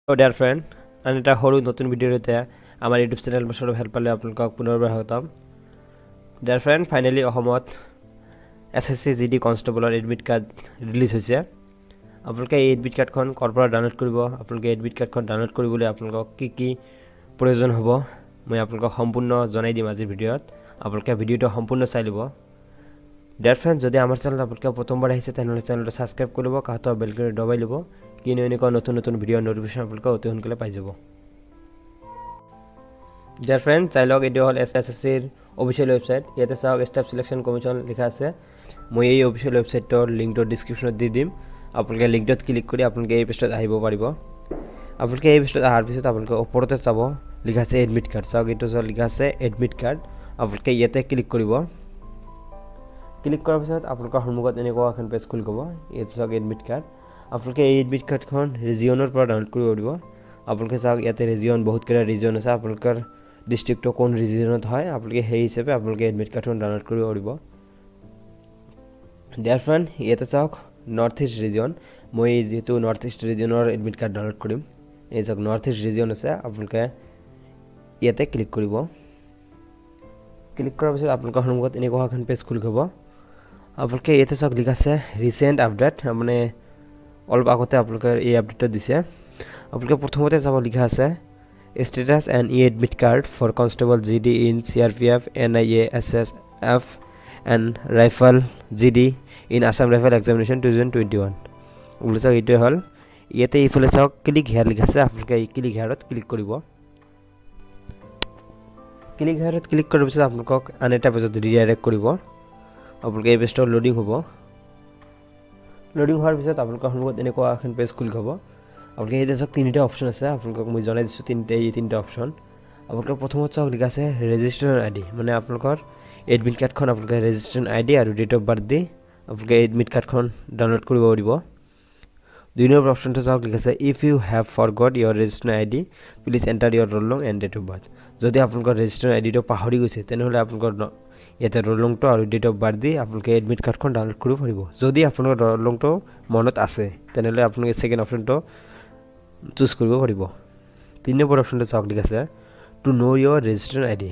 Dear friend, আন এটা সৰু নতুন ভিডিঅ'তে আমাৰ ইউটিউব চেনেল মোশাৰফ হেল্পাৰলৈ আপোনালোকক পুনৰবাৰ স্বাগতম। ডিয়াৰ ফ্ৰেণ্ড, ফাইনেলি অসমত এছএছচি জিডি কনষ্টেবলৰ এডমিট কাৰ্ড ৰিলিজ হৈছে। আপোনালোকে এই এডমিট কাৰ্ডখন ক'ৰ পৰা ডাউনলোড কৰিব, আপোনালোকে এডমিট কাৰ্ডখন ডাউনলোড কৰিবলৈ আপোনালোকক কি কি প্ৰয়োজন হ'ব, মই আপোনালোকক সম্পূৰ্ণ জনাই দিম আজিৰ ভিডিঅ'ত। আপোনালোকে ভিডিঅ'টো সম্পূৰ্ণ চাই ল'ব। ডিয়াৰ ফ্ৰেণ্ড, যদি আমাৰ চেনেলত আপোনালোকে প্ৰথমবাৰ আহিছে, তেনেহ'লে চেনেলটো ছাবস্ক্ৰাইব কৰি ল'ব, কাষৰ বেলকনি দবাই ল'ব, কিয়নো এনেকুৱা নতুন নতুন ভিডিঅ' ন'টিফিকেশ্যন আপোনালোকে অতি সোনকালে পাই যাব। ডিয়াৰ ফ্ৰেণ্ড, চাই লওক, এইটো হ'ল এছএছচিৰ অফিচিয়েল ৱেবছাইট। ইয়াতে চাওক, ষ্টাফ চিলেকশ্যন কমিশ্যন লিখা আছে। মই এই অফিচিয়েল ৱেবছাইটটোৰ লিংকটো ডিছক্ৰিপশ্যনত দি দিম। আপোনালোকে লিংকটোত ক্লিক কৰি আপোনালোকে এই পেজটোত আহিব পাৰিব। আপোনালোকে এই পেজটোত অহাৰ পিছত আপোনালোকে ওপৰতে চাব, লিখা আছে এডমিট কাৰ্ড। চাওক, এইটো চাওক, লিখা আছে এডমিট কাৰ্ড। আপোনালোকে ইয়াতে ক্লিক কৰিব। ক্লিক কৰাৰ পিছত আপোনালোকৰ সন্মুখত এনেকুৱা এখন পেজ খুলি যাব। ইয়াতে চাওক, এডমিট কাৰ্ড। আপোনালোকে এই এডমিট কাৰ্ডখন ৰিজিয়নৰ পৰা ডাউনলোড কৰিব পাৰিব। আপোনালোকে চাওক, ইয়াতে ৰিজিয়ন, বহুতকেইটা ৰিজিয়ন আছে। আপোনালোকৰ ডিষ্ট্ৰিক্টটো কোন ৰিজিয়নত হয়, আপোনালোকে সেই হিচাপে আপোনালোকে এডমিট কাৰ্ডখন ডাউনলোড কৰিব পাৰিব। ডিয়াৰ ফ্ৰেণ্ড, ইয়াতে চাওক, নৰ্থ ইষ্ট ৰিজিয়ন। মই যিহেতু নৰ্থ ইষ্ট ৰিজিয়নৰ এডমিট কাৰ্ড ডাউনলোড কৰিম, এই চাওক, নৰ্থ ইষ্ট ৰিজিয়ন আছে। আপোনালোকে ইয়াতে ক্লিক কৰিব। ক্লিক কৰাৰ পিছত আপোনালোকৰ সন্মুখত এনেকুৱা এখন পেজ খুলি যাব। আপোনালোকে ইয়াতে চাওক, লিখা আছে ৰিচেণ্ট আপডেট, মানে অলপ আগতে আপোনালোকে এই আপডেটটো দিছে। আপোনালোকে প্ৰথমতে যাব, লিখা আছে status and e admit card for constable GD in CRPF, NIA, SSF and rifle GD in Assam Rifle examination 2021 বোলে। চাওক, এইটোৱে হ'ল। ইয়াতে এইফালে চাওক, ক্লিক হেয়াৰ লিখা আছে। আপোনালোকে এই ক্লিক হেয়াৰত ক্লিক কৰিব। ক্লিক হেয়াৰত ক্লিক কৰাৰ পিছত আপোনালোকক আন এটা পেজত ৰিডাইৰেক্ট কৰিব। আপোনালোকে এই পেজটো লোডিং হ'ব। লোডিং হোৱাৰ পিছত আপোনালোকৰ সন্মুখত এনেকুৱা এখন পেজ খুলি যাব। আপোনালোকে এই চাওক, তিনিটা অপশ্যন আছে। আপোনালোকক মই জনাই দিছোঁ তিনিটা, এই তিনিটা অপশ্যন। আপোনালোকৰ প্ৰথমত চাওক, লিখা আছে ৰেজিষ্ট্ৰেশ্যন আইডি, মানে আপোনালোকৰ এডমিট কাৰ্ডখন আপোনালোকে ৰেজিষ্ট্ৰেশ্যন আইডি আৰু ডেট অফ বাৰ্থ দি আপোনালোকে এডমিট কাৰ্ডখন ডাউনলোড কৰিব পাৰিব। দুই নম্বৰ অপশ্যনটো চাওক, লিখা আছে if you have forgot your registration ID, please enter your roll no and date of birth। যদি আপোনালোকৰ ৰেজিষ্ট্ৰেশ্যন আইডিটো পাহৰি গৈছে, তেনেহ'লে আপোনালোকৰ ইয়াতে ৰোল নটো আৰু ডেট অফ বাৰ্থ দি আপোনালোকে এডমিট কাৰ্ডখন ডাউনলোড কৰিব পাৰিব। যদি আপোনালোকৰ ৰোল নটো মনত আছে, তেনেহ'লে আপোনালোকে ছেকেণ্ড অপশ্যনটো চুজ কৰিব পাৰিব। তিনি নম্বৰ অপশ্যনটো চাওক, লিখা আছে to know your registration ID,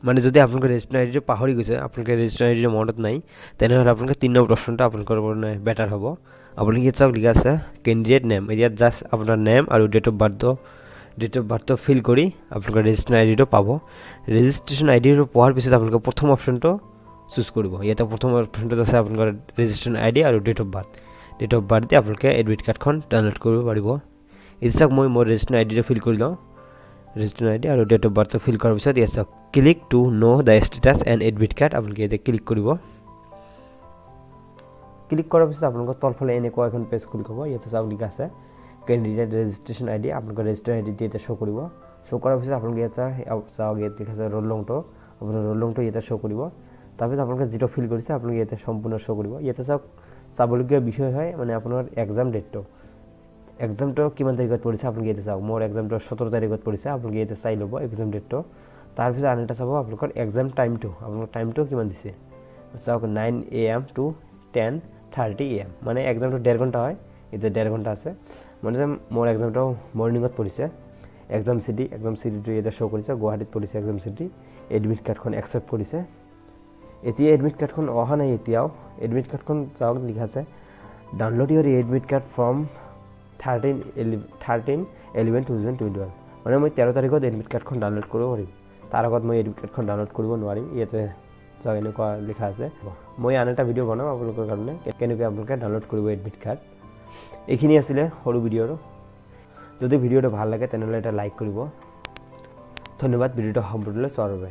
মানে যদি আপোনালোকে ৰেজিষ্ট্ৰেশ্যন আইডিটো পাহৰি গৈছে, আপোনালোকে ৰেজিষ্ট্ৰেশ্যন আইডিটো মনত নাই, তেনেহ'লে আপোনালোকে তিনি নম্বৰ অপশ্যনটো আপোনালোকৰ কাৰণে বেটাৰ হ'ব। আপোনালোকে ইয়াত চাওক, লিখা আছে কেণ্ডিডেট নেম। ইয়াত জাষ্ট আপোনাৰ নেম আৰু ডেট অফ বাৰ্থটো ফিল কৰি আপোনালোকৰ ৰেজিষ্ট্ৰেশ্যন আইডিটো পাব। ৰেজিষ্ট্ৰেশ্যন আইডিটো পোৱাৰ পিছত আপোনালোকে প্ৰথম অপশ্যনটো চুজ কৰিব। ইয়াতে প্ৰথম অপশ্যনটোত আছে আপোনালোকৰ ৰেজিষ্ট্ৰেশ্যন আইডি আৰু date of birth. Date of birth দি আপোনালোকে এডমিট কাৰ্ডখন ডাউনলোড কৰিব পাৰিব। এতিয়া চাওক, মই মোৰ ৰেজিষ্ট্ৰেশ্যন আইডিটো ফিল কৰি লওঁ। ৰেজিষ্ট্ৰেশ্যন আইডি আৰু ডেট অফ বাৰ্থটো ফিল কৰাৰ পিছত ইয়াত চাওক, click to know the status and admit card। আপোনালোকে ইয়াতে ক্লিক কৰিব। ক্লিক কৰাৰ পিছত আপোনালোকৰ তলফালে এনেকুৱা এখন পেজ খুলি যাব। ইয়াতে চাওক, লিখা আছে কেণ্ডিডেট ৰেজিষ্ট্ৰেশ্যন আইডি। আপোনালোকৰ ৰেজিষ্ট্ৰেশ্যন আইডিটো ইয়াতে শ্ব' কৰিব। শ্ব' কৰাৰ পিছত আপোনালোকে ইয়াতে চাওক, ইয়াত লিখা আছে ৰোল নটো। আপোনাৰ ৰোল নটো ইয়াতে শ্ব' কৰিব। তাৰপিছত আপোনালোকে যিটো ফিল কৰিছে, আপোনালোকে ইয়াতে সম্পূৰ্ণ শ্ব' কৰিব। ইয়াতে চাওক, চাবলগীয়া বিষয় হয় মানে আপোনাৰ এক্সাম ডেটটো, এক্সামটো কিমান তাৰিখত পৰিছে। আপোনালোকে ইয়াতে চাওক, মোৰ এক্সামটো 17 তাৰিখত পৰিছে। আপোনালোকে ইয়াতে চাই ল'ব এক্সাম ডেটটো। তাৰপিছত আন এটা চাব, আপোনালোকৰ এক্সাম টাইমটো, আপোনালোকৰ টাইমটো কিমান দিছে। চাওক, 9 AM to 10:30 AM, মানে এক্সামটো ডেৰ ঘণ্টা হয়। এতিয়া ডেৰ ঘণ্টা আছে, মানে যে মোৰ এক্সামটো মৰ্ণিঙত পৰিছে। এক্সাম চিটি, এক্সাম চিটিটো ইয়াতে শ্ব' কৰিছে, গুৱাহাটীত পৰিছে এক্সাম চিটি। এডমিট কাৰ্ডখন একচেপ্ট কৰিছে। এতিয়া এডমিট কাৰ্ডখন অহা নাই এতিয়াও। এডমিট কাৰ্ডখন চাওক, লিখা আছে download your admit card from 13/11/2021, মানে মই 13 তাৰিখত এডমিট কাৰ্ডখন ডাউনলোড কৰিব পাৰিম। তাৰ আগত মই এডমিট কাৰ্ডখন ডাউনলোড কৰিব নোৱাৰিম। ইয়াতে চাওক, এনেকুৱা লিখা আছে। মই আন এটা ভিডিঅ' বনাম আপোনালোকৰ কাৰণে, কেনেকৈ আপোনালোকে ডাউনলোড কৰিব এডমিট কাৰ্ড। এইখিনি আছিলে সৰু ভিডিঅ'টো। যদি ভিডিঅ'টো ভাল লাগে, তেনেহ'লে এটা লাইক কৰিব। ধন্যবাদ ভিডিঅ'টো সম্পূৰ্ণলৈ চোৱাৰ বাবে।